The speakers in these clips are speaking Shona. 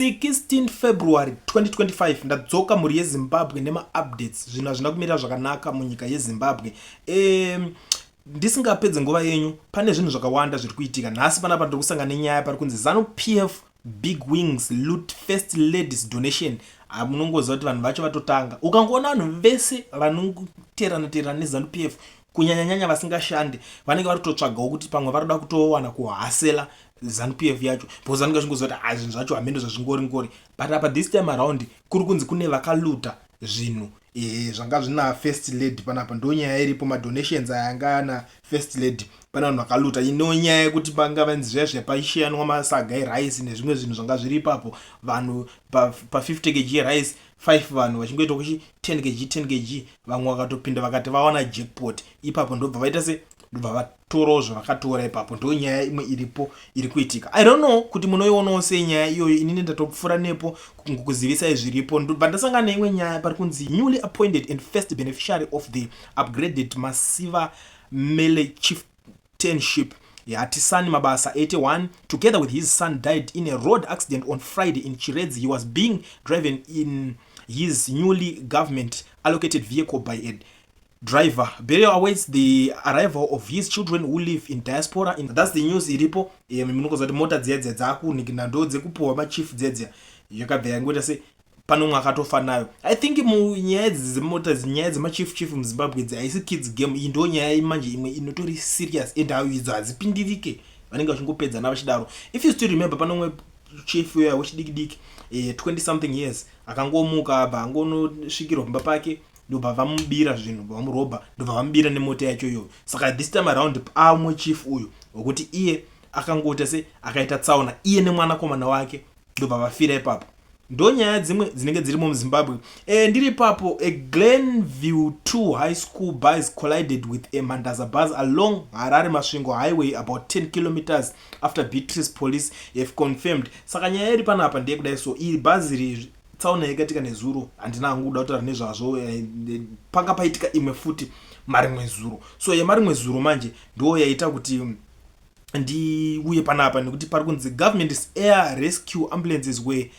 16 February 2025, ndadzoka, mhuri yeZimbabwe, nemaupdates. Zvinhu hazvina kumira zvakanaka munyika yeZimbabwe. Ndisingapedze nguva yenyu, pane zvinhu zvakawanda zviri kuitika nhasi panapa. Ndiri kusangana nenyaya pari kunzi ZANU PF big wings loot First Ladies donation. Munongoziva kuti vanhu vacho vatotanga. Ukangoona vanhu vese vanoterana terana neZANU PF, kunyanyanyanya vasingashande, vanenge vari kutotsvagawo kuti pamwe vari kuda kutowana kuhasela ZANU PF yacho, because vanenge vachingoziva kuti ha, zvinhu zvacho hamendo zvazvingori ngori. But apa, this time around, kuri kunzi kune vakaluta zvinhu zvanga zvina First Lady panapa. Ndo nyaya iripo, madonations aya anga ana First Lady. Pane vanhu vakaluta. Ino nyaya yekuti panga vanzi zviya zviya paishiyanwa masaga erice nezvimwe zvinhu zvanga zviri ipapo. Vanhu pa50 kg yerice, 5 vanhu vachingoita kuchi 10 kg, 10 kg. Vamwe vakatopinda vakati vawana jackpot ipapo, ndobva vaita se ndobva vatorawo zvavakatora ipapo. Ndo nyaya imwe iripo iri kuitika. I don't know kuti munoionawo sei nyaya iyoyo. Inini ndatopfuura nepo kuzivisai zviripo. Ndobva ndasangana neimwe nyaya pari kunzi newly appointed and first beneficiary of the upgraded Masiva Mele chieftainship, Hatisani Mabasa, 81, together with his son, died in a road accident on Friday in Chiredzi. He was being driven in his newly government allocated vehicle by a driver. Burial awaits the arrival of his children who live in diaspora. That's the news iripo. Munokoza kuti mota dziya dziya dzakunikina ndo dzekupuhwa machief dziya dziya, yakabva yangoita se pano umwe akatofa nayo. I think munyaya idzi dzemota, nyaya dzemachief chief muZimbabwe idzi haisi kids game. Iyi ndo nyaya manje imwe inotori serious, and idzo hadzipindirike, vanenge vachingopedzana vachidaro. If you still remember, pane umwe chief uya wechidiki diki, 20 something years, akangomuka, abva angonosvikirwa pamba pake, ndobva vamubira zvinhu, vamurobha, ndobva vamubira nemota yacho iyoyo. Saka this time around amwe chief uyu wekuti iye akangoita se akaita tsaona, iye nemwanakomana wake, ndobva vafira ipapo. Ndo nyaya dzimwe dzinenge dzirimo muZimbabwe. Ndiri ipapo, a Glenview 2 High School bus collided with a Mandaza bus along Harare Masvingo Highway about 10 kilometers after Beatrice, police have confirmed. Saka nyaya iri panapa ndeyekudai. So iri bhazi iri, tsaona yakaitika nezuro, handina hangu kuda kutaura nezvazvo. Panga paitika imwe futi marimwe zuro. So yemarimwe zuro manje ndo yaita kuti ndiuye panapa, nekuti pari kunzi government air rescue ambulances were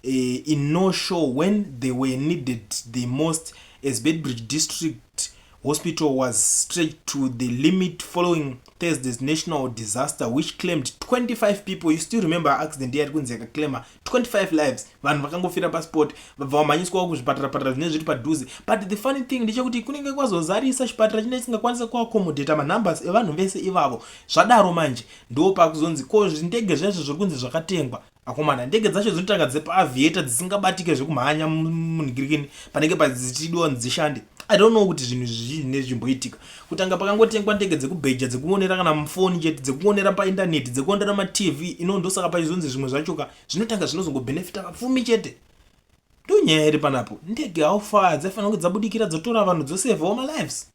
in no show when they were needed the most, as Beitbridge District Hospital was stretched to the limit following Thursday's national disaster, which claimed 25 people. You still remember accident yari kunzi yakaclaima 25 lives. Vanhu vakangofira paspot, vabva vamhanyiswawo kuzvipatara patara zvinenge zviri padhuze. But the funny thing ndechekuti kunenge kwazozarisa chipatara chinenge chisingakwanisa kuaccommodata manumbers evanhu vese ivavo. Zvadaro manje ndo pakuzonzi ko zvindege zvaizvo zviri kunzi zvakatengwa, akomana, ndege dzacho dzinotanga dzepaAviator dzisingabatike zvekumhanya munhingirikini panenge padzichidiwa dzishande. I don't know kuti zvinhu zvizhinji nezvimboitika kutanga pakangotengwa ndege dzekubheja, dzekuonera kana mufoni chete, dzekuonera paindaneti, dzekuonera maTV ino. Ndosaka pachizonzi zvimwe zvachoka zvinotanga zvinozongobhenefita vapfumi chete. Ndo nyaya iri panapo. Ndege haufa dzaifanira kunge dzabudikira, dzotora vanhu, dzosevhawo malives.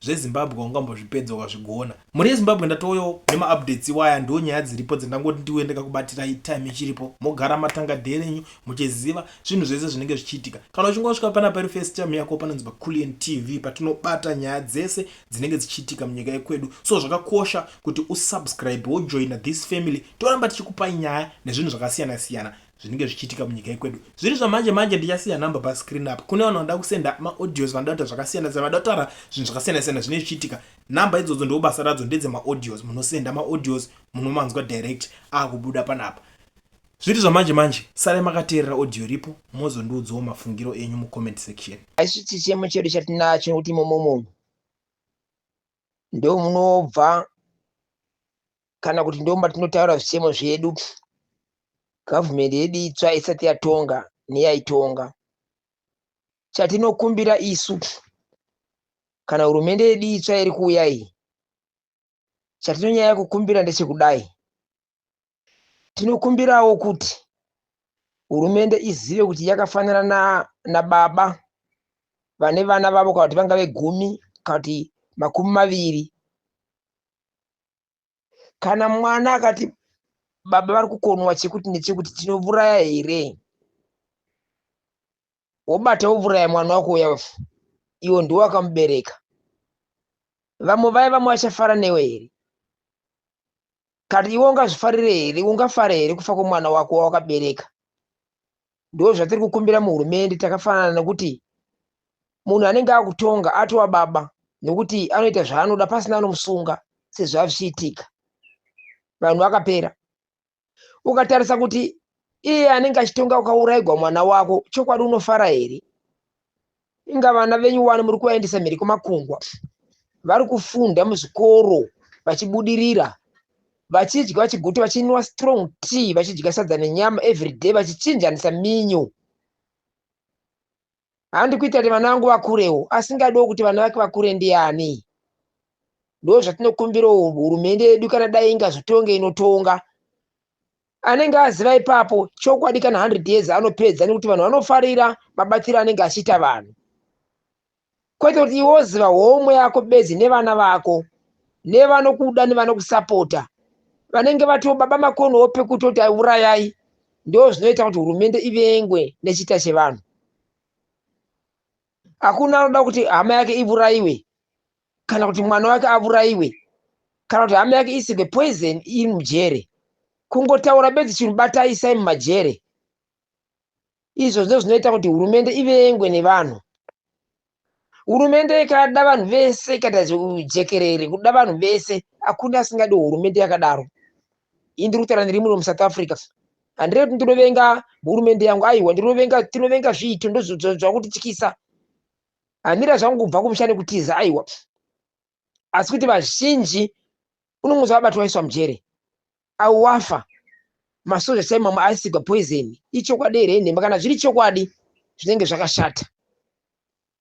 ZveZimbabwe ungambozvipedza ukazvigona. Mhuri yeZimbabwe, ndatouyawo nemaupdates iwaya. Ndo nyaya dziripo dzendangoti ndiuye ndikakubatirai time ichiripo, mogara matanga dherenyu muchiziva zvinhu zvese zvinenge zvichiitika. Kana uchinge wasvika panapa iri first time yako, panonzi paCulian TV, patinobata nyaya dzese dzinenge dzichiitika munyika yekwedu. So zvakakosha kuti usubscribe, wojoina this family, toramba tichikupai nyaya nezvinhu zvakasiyana siyana zvinenge zvichiitika munyika yekwedu. Zviri zvamanje manje, ndichasiya namba pascreen up kune vanhu vanoda kusenda maaudios, vanoda kuita zvakasiyana siyana, vanoda kutaura zvinhu zvakasiyana siyana zvinenge zvichiitika. Namba idzodzo ndo basa radzo, ndedzemaaudios. Munosenda maaudios, munomanzwa direct akubuda panapa. Zviri zvamanje manje, sarai makateerera audio ripo, mozondiudzawo mafungiro enyu mucomment section. Isu chichemo chedu chatinacho nekuti imomomo ndo munobva kana kuti ndo matinotaura zvichemo zvedu, gavhumendi yedu itsva isati yatonga neyaitonga. Chatinokumbira isu, kana hurumende yedu itsva iri kuuya iyi, chatinonyanya kukumbira ndechekudai: tinokumbirawo kuti hurumende izive kuti yakafanana nababa vane vana vavo, kana kuti vangave 10 kana kuti 20. Kana mwana akati baba vari kukonwa chekuti nechekuti, tinovuraya here? Wobata wovuraya mwana wako uya, iwo ndiwo wakamubereka. Vamwe vaya, vamwe vachafara newe here? Kana iwe ungazvifarire here? Ungafara here kufa kwemwana wako wawakabereka? Ndozvatiri kukumbira muhurumende takafanana nekuti munhu anenge akutonga atova baba nekuti anoita zvaanoda pasina anomusunga sezvava zvichiitika. Vanhu vakapera. Ukatarisa kuti iye anenge achitonga ukaurayigwa mwana wako, chokwadi unofara here? Inga vana venyu wani muri kuvaendesa mhiri kwemakungwa, vari kufunda muzvikoro vachibudirira, vachidya vachiguta, vachinwa strong tea, vachidya sadza nenyama everyday, vachichinjanisa minyu. Handi kuita kuti vana vangu vakurewo, asingadiwo kuti vana vake vakure ndiani? Ndozvatinokumbirawo hurumende yedu, kana dai ingazotonge inotonga anenge aziva ipapo chokwadi, kana 100 years anopedza, nekuti vanhu vanofarira mabatiro anenge achiita vanhu, kwete kuti iwe woziva homwe yako bedzi nevana vako nevanokuda nevanokusapota vanenge vatiwo baba makonowo pekutoti aurayai. Ndo zvinoita kuti hurumende ivengwe nechita chevanhu. Hakuna anoda kuti hama yake ivurayiwe, kana kuti mwana wake avurayiwe, kana kuti hama yake isigwe poison iri mujere. Kungotaura bedzi chinhu, batai, isai mumajere. Izvo ndo zvinoita kuti hurumende ivengwe nevanhu. Hurumende ikada vanhu vese, ikaita jekerere kuda vanhu vese, hakuna asingadi hurumende yakadaro. Ini ndiri kutaura ndiri muno muSouth Africa. Handiri kuti ndinovenga hurumende yangu, aiwa, ndinovenga, tinovenga zviito ndozvakutityisa. Handira zvangu kubva kumusha nekutiza, aiwa, asi kuti vazhinji unongonzwa vabatwa vaiswa mujere, au wafa, masoja chai mamwe aisigwa poison. Ichokwadi here, inhema? Kana zviri chokwadi, zvinenge zvakashata,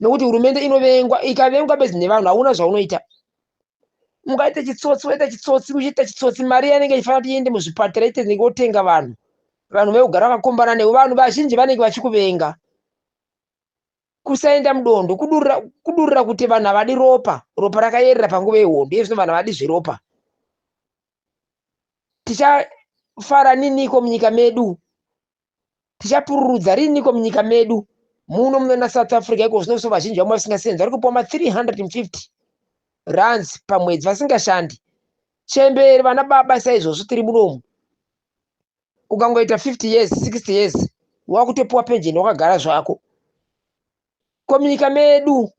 nokuti hurumende inovengwa. Ikavengwa bedzi nevanhu, hauna zvaunoita. Ungaita chitsotsi, waita chitsotsi, uchiita chitsotsi, mari yanenge ichifanira kuti iende muzvipatara, ite nekutenga vanhu, vanhu vekugara vakakombana newe, vanhu vazhinji vanenge vachikuvenga. Kusaenda mudondo, kudurura, kudurura kuti vanhu havadi ropa. Ropa rakayerera panguva yehondo, iye zvino vanhu havadi zveropa. Tichafara niniko munyika medu? Tichapururudza riniko munyika medu muno? Munoona South Africa iko zvino so, vazhinji vamwe vasingasenzi vari kupiwa ma350 rands pamwedzi vasingashandi. Chemberi, vana baba saizvozvo tiri munomu. Ukangoita 50 years, 60 years, wakutopiwa penjeni wakagara zvako. Ko munyika medu?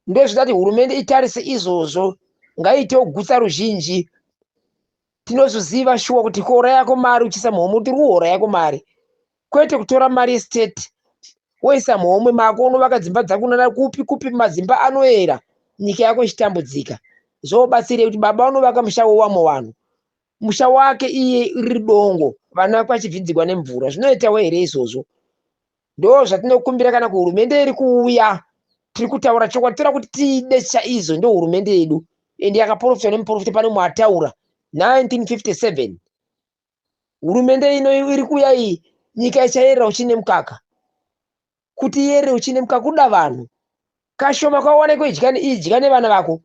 Ndozvida kuti hurumende itarise izvozvo, ngaitewo gutsa ruzhinji. Tinozviziva shuwa kuti kuora yako mari uchiisa muhomwe, tiri kuhora yako mari, kwete kutora mari yestate woisa muhomwe mako, unovaka dzimba dzako unana kupi kupi, madzimba anoera, nyika yako ichitambudzika. Zvobatsirei kuti baba unovaka musha wewamwe vanhu, musha wake iye riri dongo, vana vake vachibvinzigwa nemvura? Zvinoitawo here izvozvo? Ndo zvatinokumbira kana kuhurumende iri kuuya. Tiri kutaura chokwadi, toda kuti tide chaizvo. Ndo hurumende yedu, ende yakaprofitwa nemuprofita pane mumwe ataura 1957. Hurumende ino iri kuuya iyi, nyika ichayerera uchine mukaka. Kuti iyerere uchine mukaka, kuda vanhu kashoma kwawaneko, idya, idya nevana vako.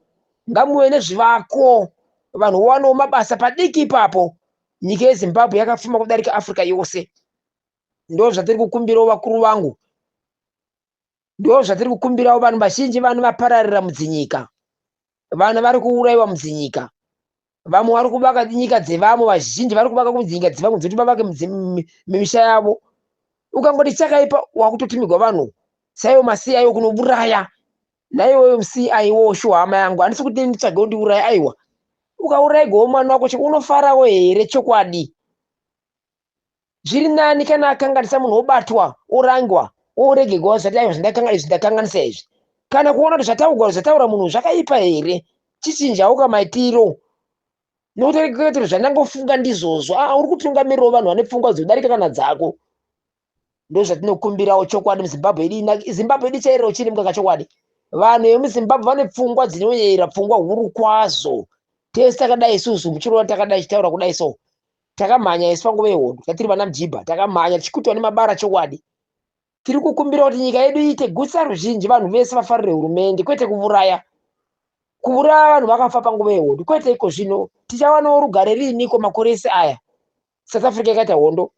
Ngamuve nezvivako, vanhu vawanewo mabasa padiki ipapo. Nyika yeZimbabwe yakapfuma kudarika Africa yose. Ndo zvatiri kukumbirawo, vakuru vangu, ndo zvatiri kukumbirawo. Vanhu vazhinji, vanhu vapararira mudzinyika, vana vari kuurayiwa mudzinyika, vamwe vari kuvaka nyika dzevamwe, vazhinji vari kuvaka kudzinyika dzevamwe dzekuti vavake mimisha yavo. Ukangoti chakaipa, wakutotumigwa vanhu saiwo maCIO kunouraya. Naiweyo muCIO, shuwa hama yangu, handisi kuti nditsvage kundiuraya, aiwa. Ukaurayigwawo mwana wako, unofarawo here chokwadi? Zviri nani kana akanganisa munhu obatwa, orangwa, oregegwa, zvati aiwa, izvi ndakanganisa izvi. Kana kuona kuti zvataurwa, zvataura munhu zvakaipa here, chichinjawo kamaitiro, nokuti kwete zvandangofunga ndizvozvo. Ah, uri kutungamirirawo vanhu vane pfungwa dzodarika kana dzako. Ndo zvatinokumbirawo chokwadi muZimbabwe yedu. Zimbabwe yedu ichaerera uchiri mukaka chokwadi. Vanhu vemuZimbabwe vane pfungwa dzinoyera, pfungwa huru kwazvo. Tese takadai isusu, muchiroona takadai, chitaura kudai so, takamhanya isu panguva yehondo, tatiri vana mujibha, takamhanya tichikutwa nemabara chokwadi. Tiri kukumbira kuti nyika yedu iite gutsa ruzhinji, vanhu vese vafarire hurumende, kwete kuuraya, kuuraya vanhu vakafa panguva yehondo, kwete iko zvino. Tichawanawo rugare riiniko makore ese aya? South Africa yakaita hondo,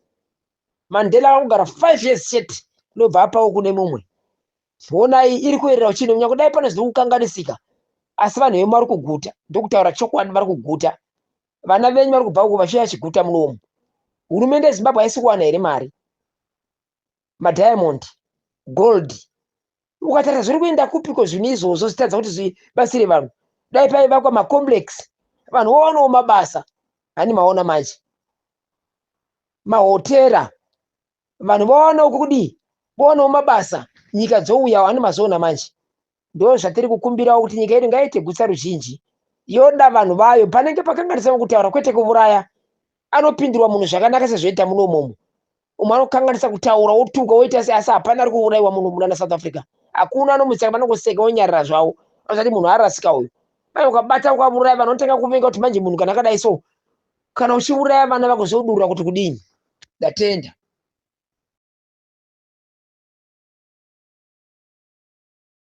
Mandela akangogara 5 years chete, ndobva apawo kune mumwe. Honai iri kuerera uchine kunyange dai pane zviri kukanganisika, asi vanhu vemo vari kuguta. Ndokutaura chokwadi, vari kuguta. Vana venyu vari kubva uko vachiuya chiguta munomu. Hurumende yeZimbabwe haisi kuwana here mari? Madiamond, gold, ukatarisa zviri kuenda kupiko zvinhu izvozvo zvitadza kuti zvibatsire vanhu? Dai paivakwa macomplex, vanhu vowanawo mabasa. Hani maona manje mahotera, vanhu vowanawo kudii, vowanawo mabasa, nyika dzouyawo. Hani mazoona manje? Ndo zvatiri kukumbirawo kuti nyika yedu ngaiite gutsa ruzhinji, yoda vanhu vayo. Panenge pakanganisa kutaura, kwete kuuraya. Anopindurwa munhu zvakanaka sezvoita muno umomo. Umwe anokanganisa kutaura, wotuka, woita sei, asi hapana ari kuurayiwa munhu munana South Africa. Hakuna anomutsaka, vanongoseka, wonyarara zvavo. Vasati munhu arasika uyu. Mai ukabata ukauraya, vanhu vanotanga kuvenga kuti manje munhu kana akadai so, kana uchiuraya vana vako zvodurura kuti kudini? Ndatenda.